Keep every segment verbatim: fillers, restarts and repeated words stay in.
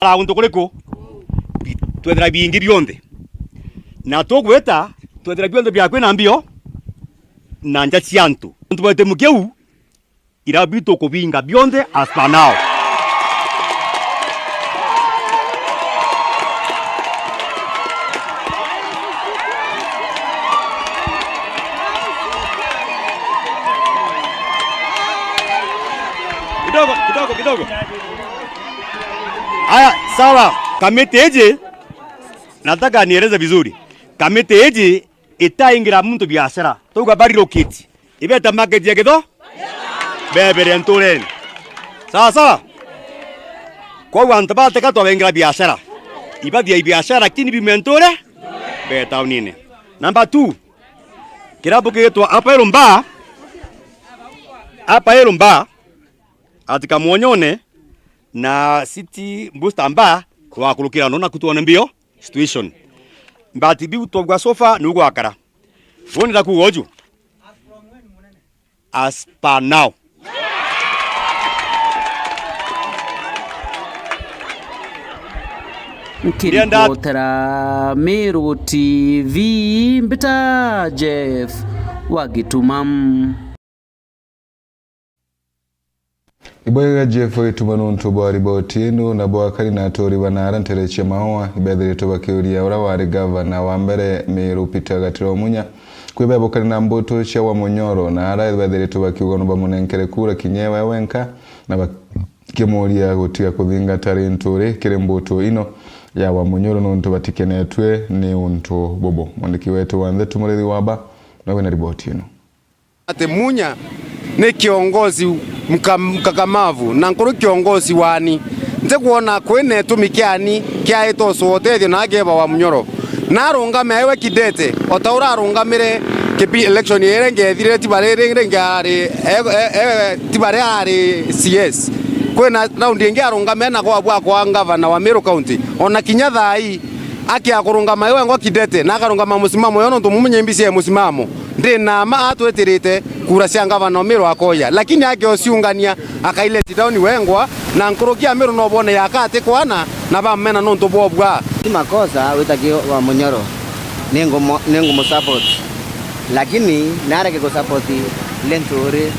Ara untu kuriku? Bi-, twethira bingi bionthe. Na tugwita, twethira bionthe bia kwina mbio na nja cia antu. Untu bwa gitumi kiu, ira bitukubinga bionthe as per now. Kidogo, kidogo, kidogo. Aya, sawa. Kamiti iji, nataka nieleze vizuri. Kamiti iji itaingira muntu biashara. Tuga bari roketi. Ibeta market ya Githo? Bebere ntureni. Sawa sawa? Kwou antu bateka twabengira biashara. Ibathia biashara, lakini biume nture? Be taunini. Number two. Kirabu kigitwa Apa Irumba. Apa Irumba. Atika Mwonyone na City Booster Bar rwakurukira no naku twone mbio situation. But biu twagwa so far ni ugwakara. Wonera kuuga uju? As per now. Ndienda Nkiripotera Meru T V, mbita Jeff wa Gituma. Ibwega Jeff Gituma nuntu bwa riboti ino, na bwakari na aturi bana ara ntere cia Maua, ibethiritwe bakiuria ura wari gavana wa mbere Meru Peter Gatiro Munya, kwibebukania na mbutu cia Wamunyoro, na ara ibethiritwe bakiuga no bamunenkere kura kinya ewe wenka, na bakimuria gutiga kuthingata rinturi kiri mbutu ino ya Wamunyoro nuntu batikenetwe ni untu bubu. Mwandiki wetu wa ntheto Murithi Waba, nowe na riboti ino. Ati Munya ni kiongozi mka-, mkakamavu na nkuru kiongozi wani. Ntikwona kwina itumi kiani kiaitoswa utethio na akeba Wamunyoro. Narungame aiwe Kidete, o ta ura arungamire kipi election iria ingi ethirire, tiba riri ringi ari, e, e, e, tiba ria ari C S. Kwina raundi ingi arungame na kwa bwa kwa ngavana wa Meru County. Ona kinya thaa ii, akia kurungama iwe ngo Kidete, na akarungama musimamo yo, nontu Munya imbisi ya musimamo. Ndi na ma atwitirite kura cia ngavana Omiru akoya, lakini ake ociungania, akaileti down wengwa, na nkuruki ya Miru no bone yaka ati kwana, na bamena nontu bwobwa. Ti makosa wita ki Wamunyoro, ningumo-, ningumu support, lakini nareke ku support Linturi,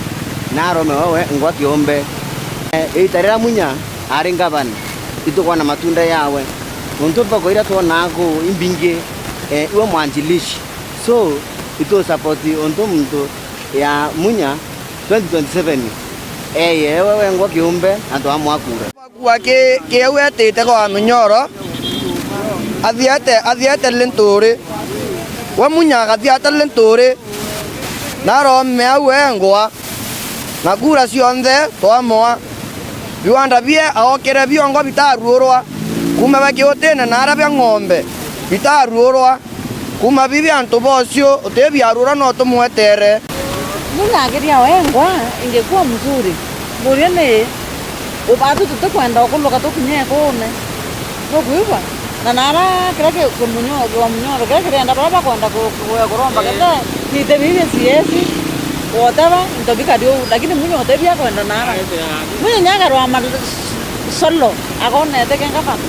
narome wewe ngwa kiumbe. Eh, ita riria Munya ari ngavana, itukwona matunda yawe, nontu thoko iria twonaa kuu imbingi, eh, iwe mwanjilishi. So, itu support untu muntu ya Munya twenty twenty-seven, eyewe wengwa kiumbe na twamwakura. Kwa ki-, kiu etite kwa Munyoro, athiete, athiete Linturi. We Munya agathiate Linturi, na arome au engwa, na kura cionthe twamoa. Biwanda bie aokire biongo bitaruurwa, kuuma bia kiutine na aria bia ng'ombe bitaruurwa. Kuuma bibi antu bocio utibiarura no tumwetere. Munya akiria wengwa ingekuwa mzuri. Mburia ni ubatu tutikwenda ukuluka tukinye ikuune. Nukwigua? Na nara kiria ki-, kimunyo-, kiwa Munyoro kiria kirienda baria bakwenda ku-, ku-, kuromba kete, nite bibi siesi, whatever, into bikari uu, lakini Munya utibia kwenda nara. Munya nyagarwa ma-, solo, agonete kenga bana.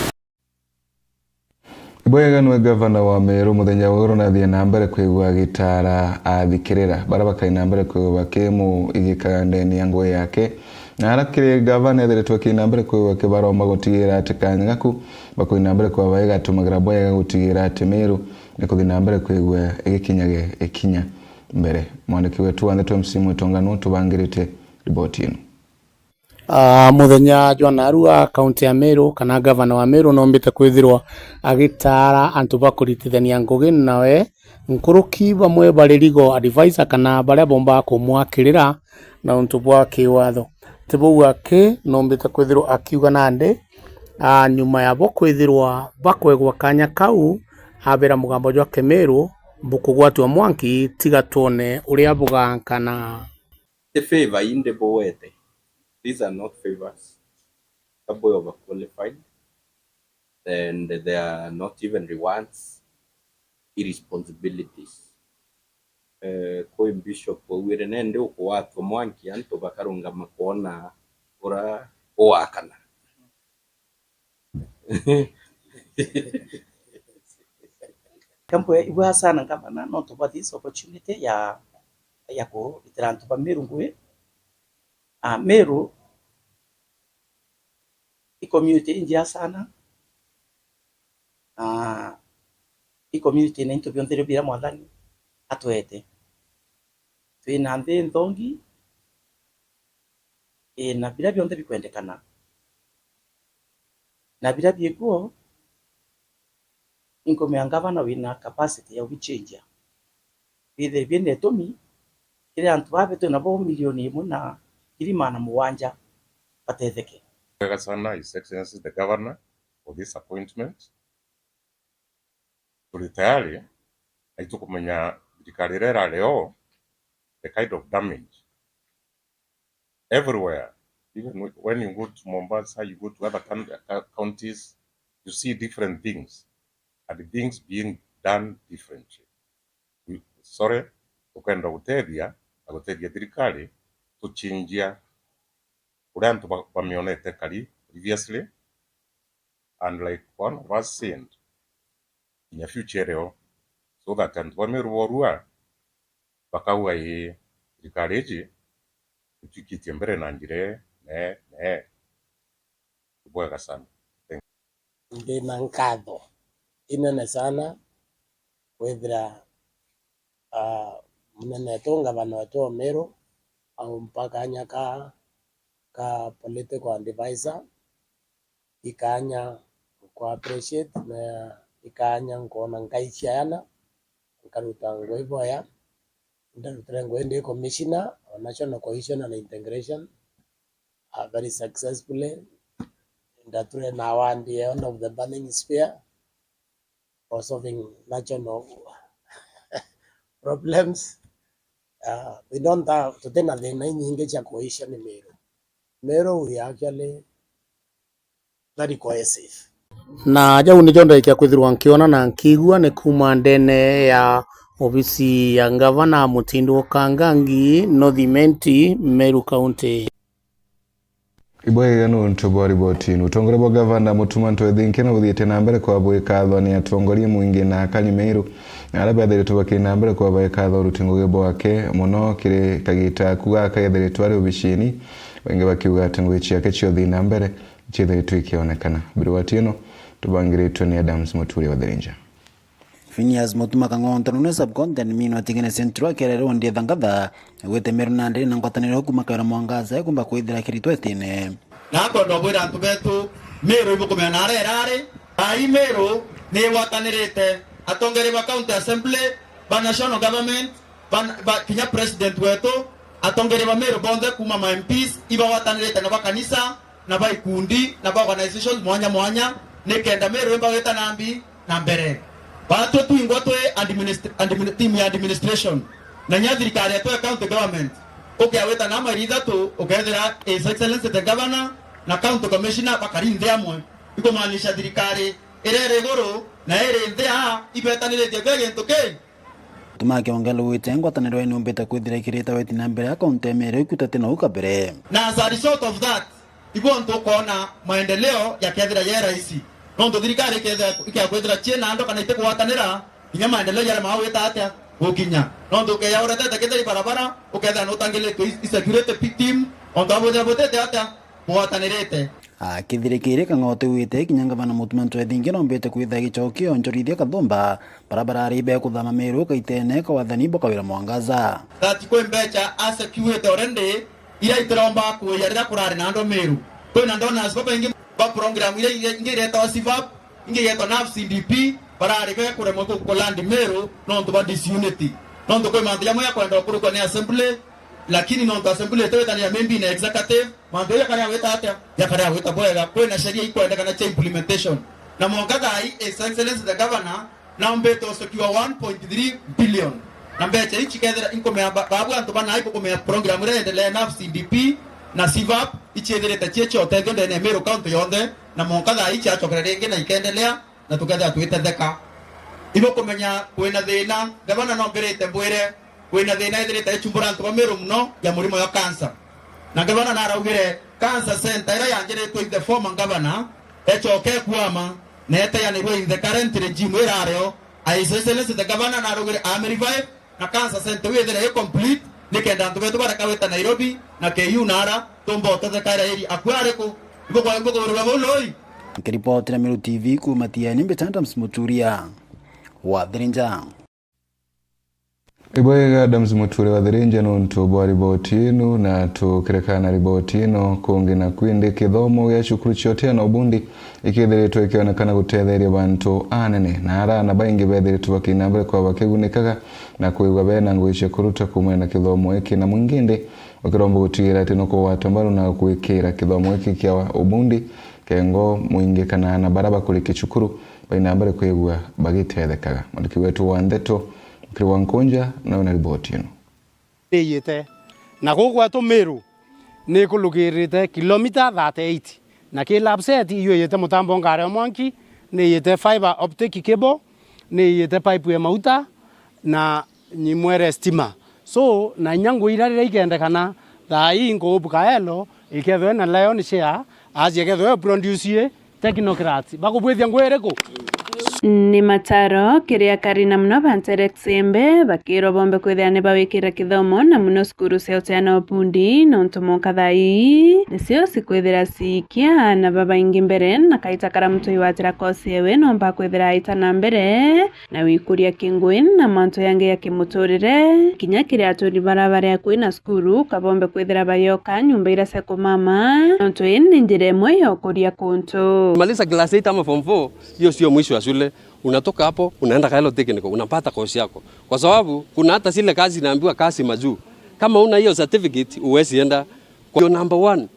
Bwega nwe gavana wa Meru muthenya wa uguru nathie na mbere kwigua agitara athikirira baria bakai na mbere kwigua bakimu igikaga ndeni ya ngugi yake. Na ara kiri gavana ethiritwe aki na mbere kwigua akibaromba gutigira ati kanya gaku bakui na mbere kwaba igatumagira bwega gutigira ati Meru ni kuthi na mbere kwigua igikinyaga ikinya mbere. Mwandiki wetu wa ndeto M C Mwitonga nu tubangirite riboti ino. Ah, muthenya jwa narua, kaunti ya Meru, kana gavana wa Meru, nombite kwithirwa agitaara antu ba kuritithania ngugi nawe, nkuruki bamwe bari legal advisor kana baria bombaga kumwakirira na untu bwa kiwatho. Ti bau aki, nombite kwithirwa akiuga nandi, ah, nyuma ya bo kwithirwa bakwegwa kanya kau, abera mugambo jwa Kimiru, bukugwatwa mwanki, tiga twone uria bugankana. Ti favor indi buwete. These are not favors. Ka bwi overqualified. And they are not even rewards. I responsibilities. Eh, kwi bishop augire nendi ukuwatwa mwanki antu bakarungama kwona ura uwakana. Kamwe ibwa sana ngavana nontu bwa this opportunity ya, ya kuritira antu ba Meru ngugi. Ah, Meru i community injega sana. Ah, i community na into bionthe biria Mwathani atwete. Twina nthi nthongi, ii, na biria bionthe bikwendekana. Na biria biikuo, inkumea ngavana wina capacity ya ubichenjia. Bithire bina itumi kiri antu baa betu nabo milioni imwe na ngiri magana mugwanja batetheke. Wega sana, His Excellency the Governor, for this appointment. Turi tayari, na itukumenya thirikari iria irari o, the kind of damage everywhere. Even whe-, when you go to Mombasa, you go to other coun-, cou-, counties, you see different things and things being done differently. We, sorry, tukenda gutethia na gutethia thirikari tuchinjia uria antu ba-, bamionete kari previously, and like one of us said, kinya future iriho, so that antu ba Meru borua bakauga, ii, thirikari iji itwikitie mbere na njira ii, nee, nee. Ni bwega sana. Thank you. Ndina nkatho inene sana kwithira, ah, munene wetu, ngavana wetu wa Meru, aumpa kanya ka, ka political advisor. Ikanya nkwa appreciate na ikanya nkoona ngai ciayana, nkaruta ngugi bwega. Ndarutire ngugi ndi commissioner wa National Cohesion and Integration, ah, very successfully. Ndature na award ya one of the burning spear for solving national problems. Ah, we don't have, tutina thina inyingi cia cohesion Meru. Meru we actually very cohesive. Na jau nijo ndaikia kwithirwa nkiona na nkiigua ni kuuma ndene ya obisi ya ngavana Mutindi Ukangangi, North Imenti, Meru County. Ibwega nuntu bwa riboti inu. Utongoria bwa gavana Mutuma M'Ethingia no buthiite na mbere kwa bwikathwa ni atongoria mwingi na akari Meru, na aria bethiritwe bakiri na mbere kwa bwikathwa uruti ngugi bwake muno kiri kagita aku gaka ethiritwe ari obicini. Baingi bakiuga ati ngugi ciake cia uthii na mbere ciithiritwe ikionekana. Riboti ino tubangiritwe ni Adams Muturi wa Thirinja. Phineas Mutuma Kang'onto nune sub-county admin wa Tigania Central akerere wondi ya Thangatha, augite Meru nandi ina ngwataniro kuuma Kawira Mwangaza ikumba kwithira kiritwetine. Na akwenda ubwira antu betu, Meru ibukumenya na aria irari, ai Meru ni igwatanirite, atongeria ba county assembly, ba national government, ba, ba, kinya president wetu, atongeria ba Meru bonthe kuuma ma M Ps ibagwatanirite na ba kanisa, na ba ikundi, na ba organizations mwanya mwanya, nikenda Meru imba gwita na mbi na mbere. Batwi twingwa twi administ-, admin-, team ya administration, na nya thirikari yetu ya county government, ukiawita na mairi ithatu, ukethira His Excellency the Governor na County Commissioner bakari nthi amwe. Ikumaanisha thirikari iria iri iguru na iri nthi aa ibetaniritie kwi gintu kii. Mutuma akiongera augite ngwataniro ino yumbite kwithira ikirite weti na mbere ya kaunti ya Meru ikutate na uka mbere. Na as a result of that, ibo ntu ukoona maendeleo yakethira ye rahisi. Nontu thirikari ikethira, ikiakwithira ciina ando kana itikugwatanira, kinya maendeleo jarema gwita atia gukinya. Nontu ukeya uretete kethira i barabara, ukethira nutangilitwe i, i security pi-, team, ontu abwithira bwitite atia bugwatanirite. Akithirikire Kang'ote wite kinya ngavana Mutuma M'Ethingia nombite kwitha gicokio onchorithia Kathumba, bara barari bekuthama Meru kaitene ka wathani bwa Kawira Mwangaza. That kwi mbecha asecuite already, iria itiromba kuiya riria kurari na andu Meru. Kwina donors babaingi ba program iria ingi, ingi iretagwa CVAP, ingi igetwa NAF C D P, barari bekuremwa ku, ku land Meru nontu bwa disunity. Nontu kwi mantu jamwe jakwenda ukurukwa ni assembly, lakini nontu assembly itiwitanira maybe na executive, mantu jau jakaria gwita atia? Jakaria gwita bwega. Kwina sheria ikwendekana cia implementation. Na mwanka thaa ii, His Excellency the Governor, naumbite ucukua one point three billion. Na mbecha ici kethira inkumea ba-, babu antu bana ibukumea program iria yendelee NAF C D P na CVAP, iciithirite cii cia utethio ndene ya Meru County yonthe, na mwanka thaa ii ciacokera ringi na ikendelea, na tukethira twitetheka. Ibukumenya kwina thina, ngavana nombirite mbwire, kwina thina ithirite ichumbura antu ba Meru muno ya murimo ya cancer. Na ngavana naraugire cancer center iria yanjiritwe i the former governor, Ecoke kwama, na eteanirwe in the current regime irareo, a His Excellency the Governor narugire am revive, na cancer center iu ithire i complete, nikenda antu betu bareka gwita Nairobi, na K U na ara, tumba utetheka ira iri akua ariku, ibukwagirwa bau loi. Nkiripotera Meru T V kuuma Tieni, mbita Adams Muturia wa Thirinja. Ibwega Adams Muture wa Thirinja nontu bwa riboti ino, na tukirekana na riboti ino kungi na kwindi, kithomo gia cukuru cia Otieno Obundi ikithiritwe ikionekana gutetheria bantu anene, na arana baingi bethiritwe bakina mbere kwa bakigunikaga na kwigua bena ngugi cia kuruta kuumania na kithomo giki, na mwingindi ukiromba gutigira ati nukugwata mbaru na gwikira kithomo giki kia Obundi kengo mwingi kana ana bara bakurikia cukuru baina mbere kwigua bagitethekaga. Mwandiki wetu wa ndeto, Mukiri wa Nkunja, nawe na riboti ino. Iyite na guku gwetu Meru ni ikulugirite kilomita thirty-eight, na ki Lapset iyite mutambo ngari ya mwanki, ni iyite fiber optic cable, ni iyite pipe ya mauta, na nyimwere stima. So, na inya ngugi iria riria ikendekana, thaa ii nkuubu Kaelo ikethwe na lion share, acia kethwe produce technocrats. Bakubwithia ngugi iriku? Ni mataro kiri akari na muno ba Nterex Embe, bakirwa bombe kwithira ni bawikira kithomo na muno cukuru cia Otieno Obundi, nontu mwanka thaa ii nicio cikwithira ciikia aana babaingi mbere, na kaita karia muntu igwatira kosi ewe nomba kwithira aita na mbere na wikuria kingui na mantu yangi ya kimuturire, kinya kiri aturi bara bari akui na cukuru, kabombe kwithira bayoka nyumba iria cia kumama, nontu ii ni njira imwe ya ukuria kuntu. Maliza class eight ama form four, hiyo sio mwisho wa shule. Unatoka hapo, unaenda Kaelo Technical, unapata course yako. Kwa sababu, kuna hata zile kazi inaambiwa kazi majuu. Kama una hiyo certificate, huwezi enda. Kwa hiyo number one,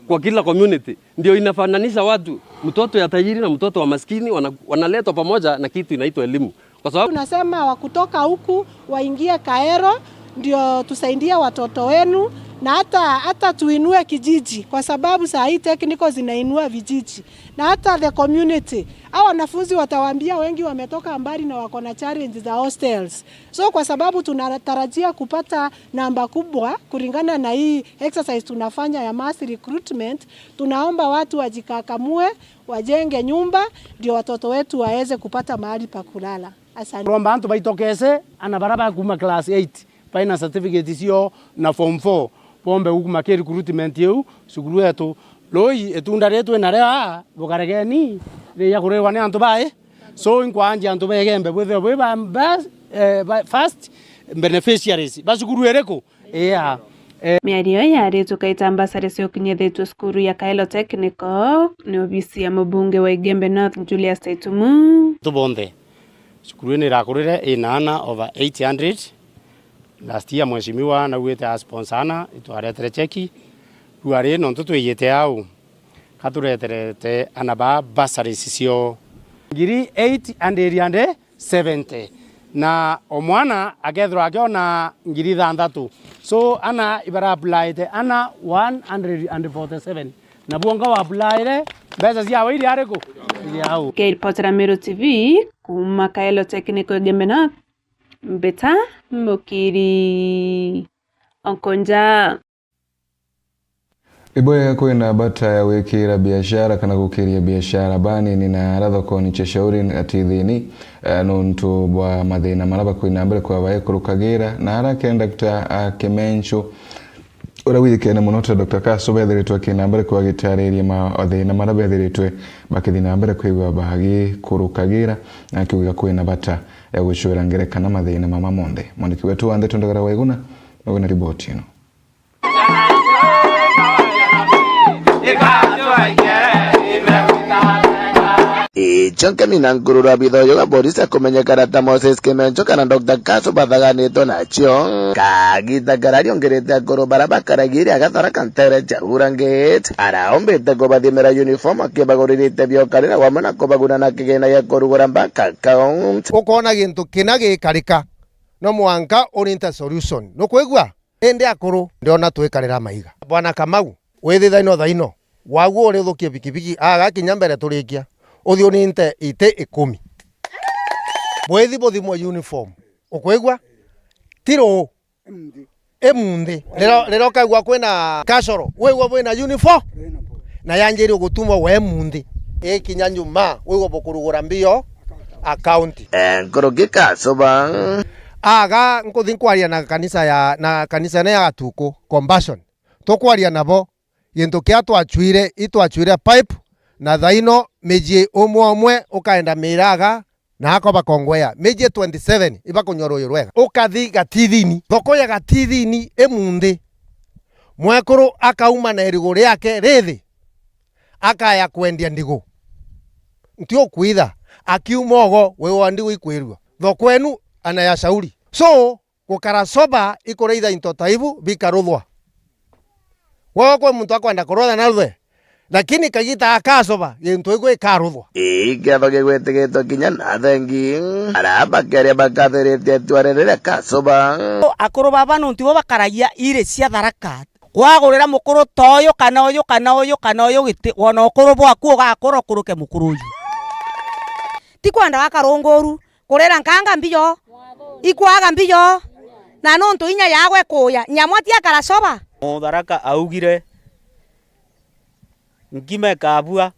kwa kila community, ndio inafananisha watu. Mtoto ya tajiri na mtoto wa maskini wana-, wanaletwa pamoja na kitu inaitwa elimu. Kwa sababu tunasema wa kutoka huku waingie Kaero, ndio tusaidie watoto wenu, na hata, hata tuinue kijiji, kwa sababu saa hii technical zinainua vijiji, na hata the community. Hao wanafunzi watawaambia wengi wametoka mbali na wako na challenge za hostels. So, kwa sababu tunatarajia kupata namba kubwa kulingana na hii exercise tunafanya ya mass recruitment, tunaomba watu wajikakamue, wajenge nyumba, ndio watoto wetu waweze kupata mahali pa kulala. Asante. Romba antu baitokese, ana bara bakuma class eight, baina certificate cio na form four, bombe gukuma ki recruitment iu, cukuru yetu. Rui, itunda ri twi nario aa, bukaregeni, ria kurirwa ni antu bai. So, inkwanjia antu ba Igembe, bwithirwe bwi ba, ba, eh, ba first beneficiaries ba cukuru iriku? Ea. Eh. Miario yaritwe kaita mbasari cia ukinyithitue cukuru ya Kaelo Technical ni obisi ya mubunge wa Igembe North, Julius Taitumu. Antu bonthe, cukuru ino irakurire ina ana over eight hundred. Last year, mheshimiwa naugite a sponsor ana, itwaretere cheki. Riu ari nontu twiyite au, ka tureterete ana ba bursaries cio ngiri eight hundred and seventy. Na o mwana akethirwa akiona ngiri ithanthatu. So, ana ibara applyite ana one hundred and forty-seven. Na bwonka wa applyire, mbeca ciawe iri ariku? Iri au. Kiripotera Meru T V, kuuma Kaelo Technical Igembe North, Mbita Mukiri Onkonja. Ibwega kwina bata ya gwikira biashara kana gukiria biashara banini na ara thokoni cia Shauri na Tithini, eh, nontu bwa mathina mara bakwina mbere kwa bae kurukagira na ara kenda kuta, ah, Kimenchu. Uria withikene muno ta Doctor Kaso bethiritwe akina mbere kwa gitariria mathina mara bethiritwe bakithina mbere kwigua bagikurukagira, na akiuga kwina bata ya gucwira ngerekana mathina mama monthe. Mwandiki wetu wa ndeto Ndagara Waiguna, na wina riboti ino. Ichonke mina nkurura bitho yoga borisi akumenyekana ta Moses Kimencho kana Doctor Kaso bathaganitwe nacio. Kagita karariongerete akuru bara bakaragire agathara kantere cha Urangate. Araombete kubathimira uniform akibaguririte biokarira wamwe na kubaguna na kigina gia kurugura bank account. Ukona gintu kina gikarika, no mwanka urinte solution. Nukwigua? Indi akuru, ndiona twikarira maiga. Bwana Kamau, withithaino thaino, waguo uri uthukie bikibiki, agakinya mbere turikia, uthi uninte iti ikumi. Bwithi buthimwe uniform. Ukwigua? Ti ruu. Imunthi. Riro, riro ukaigua kwina kashoro, wigua bwina uniform. Na yanjiri gutumwa we munthi. Ikinya nyuma, wigwe bukurugura mbio account. Eh, nkuruki Kacuba. Aga nkuthi nkwaria na kanisa ya, na kanisa ene ya Gatuku, Compassion. Tukwaria nabo, gintu kia twacwire, itwacwire pipe, na thaino miji umwe umwe ukaenda Miraga, na ako bakongwea. Miji twenty seven ibakunywa ruuji rwega. Ukathi Gatithini, thoko ya Gatithini imunthi, mwekuru akauma na irigu riake rithi, akaya kwendia ndigu. Nti ukwitha, akiuma ugo, wiwa ndigu ikwirua. Thoko enu ana ya Shauri. So, gukara soba ikuraitha into ta ibu bikaruthwa. Gwe kwi muntu akwenda kurutha na ruthe, lakini kagita akasoba, gintu igu ikaruthwa. Ii, kiatho gigwitigitwe kinya na athengi. Aria bakeria bakathiritie itua riri ria Kacuba. Akuru baba nontu bo bakaragia iri cia Tharaka. Kwagurira mukuru ta uyu kana uyu kana uyu kana uyu giti, wona ukuru bwaku ugakura ukuruke mukuru uyu. Ti kwenda wa karunguru, kurira nkanga mbio, ikwaga mbio, na nontu inya yagwe kuya, nyamwa ti akara soba. Mutharaka augire, "Nkima ikabua."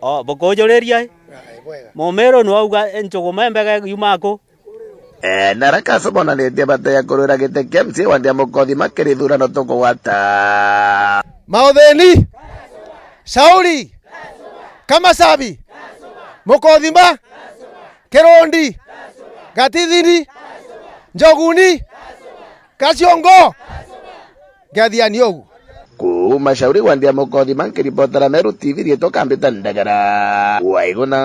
O, bukujuriria i? Mumiru nwauga, "Nchuguma imbega yuma ku?" Eh, na aria Kacuba onanitie bata ya kurwira giti kia M C A wa Ndia Mukothima kiri ithurano tukugwata. Mauthini! Shauri! Kamasabi! Mukothima! Kirundi! Gatithini! Njoguni! Kaciongo! Ngethiani ugu. Kuuma Shauri wa Ndia Mukothima nkiripotera Meru T V, riitwa kambita Ndagara Waiguna.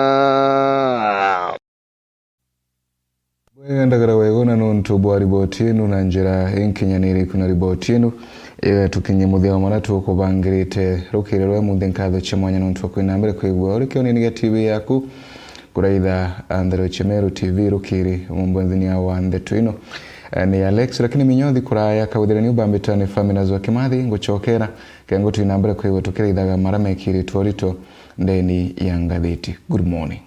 Bwega Ndagara Waiguna nontu bwa riboti inu na njira inkinyaniriku na riboti inu. Iga tukinye muthia wa mara tukubangirite rukiri rwa munthi. Nkatho cia mwanya nontu bwa kwina mbere kwigua uri kionini gia T V yaku. Kuraitha, ah, Ntheru cia Meru T V rukiri, mumbwenthini wa ndeto ino, eh, ni Alex, lakini minyothi kuraya kaguthira ni ubambita ni Faminas wa Kimathi, ngucokera, kengo twina mbere kwigua tukiraithaga mara mekiritwe urito ndeni ya ngathiti. Good morning.